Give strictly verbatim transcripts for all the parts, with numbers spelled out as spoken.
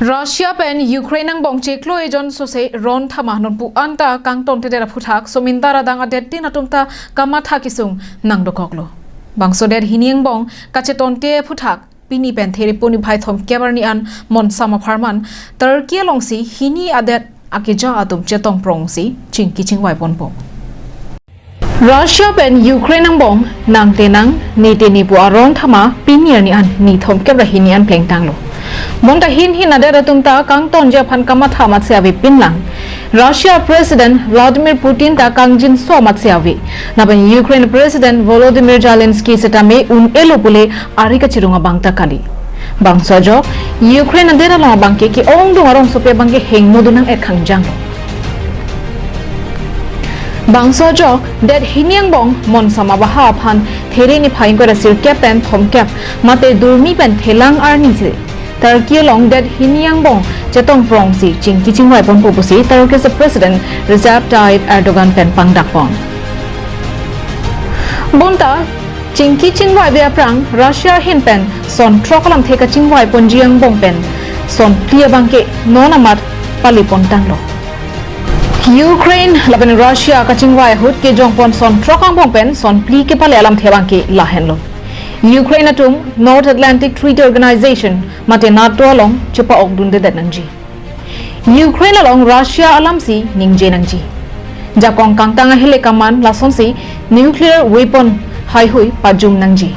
Russia pen Ukraine angbong chiklo ejon sose ron thama nonpu anta kangton tedet aphuthak somintar adang adet tin atum ta kamatha kesung nangdokoklo. Bangso det hini angbong kachetonte aphuthak pini pen There puni phai thomkep arni an monsam apharman Turkey alongsi hini adet akeja atum chetongprongsi chingki chingvai ponpo. Russia pen Ukraine angbong nangtenang nete nipu aron thama pini arni an ni thomkep ra hini an plengtanglo. Bonta hin hin adet atum ta kangtonji aphan kamatha amatsi avepinlang. Russia President Vladimir Putin ta kangjinso amatsi ave. Lapen Ukraine President Volodymyr Zelensky setame un-elo pule ari kachirung abang ta kali. Bangso ajok Ukraine adet along abangke ke-ongdung arongsopi abangke hengno dun nang-et khangjang. Bangso ajok det hini angbong monsam abaha aphan There niphai ingkoi ra sirkep pen thomkep mate durmi pen thelang arni si Turkey along det hini angbong chetongprongsi chingki chingvai ponpo pusi Turkish President Recep Tayyip Erdogan pen pangdakpon. Bonta chingki chingvai ave aphrang Russia ahin pen son throk alamthe kachingvai ponji angbong pen son phli abangke non amat pali pontanglo. Ukraine lapen Russia kachingvai ahut kejongpon son throk angbong pen son phli kepale alamthe abangke lahenlo. Ukraine atum North Atlantic Treaty Organization mate NATO along chepa-ok dundedet nangji. Ukraine along Russia alamsi ningje nangji. Jakong kangtang ahile kaman lasonsi nuclear weapon haihui pajum nangji.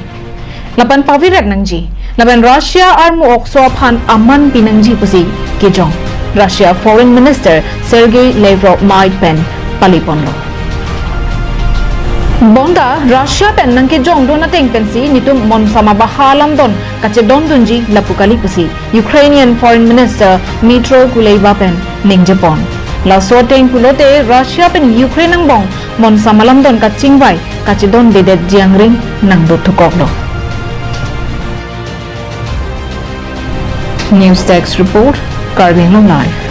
Lapen pavirek nangji. Lapen Russia armu okso aphan aman pi nangji pusi kejong Russia Foreign Minister Sergei Lavrov mei pen paliponlo. Bonta Russia pen nangkejongdun ateng pensi nitum monsam abaha alamdon kachedondunji lapu kali pusi Ukrainian Foreign Minister Dmytro Kuleba pen ningjepon. Laso ateng pulote Russia pen Ukraine angbong monsam alamdon kachingvai kachedondedetji angring nangdothukoklo. News Desk Report, Karbi Anglong Live.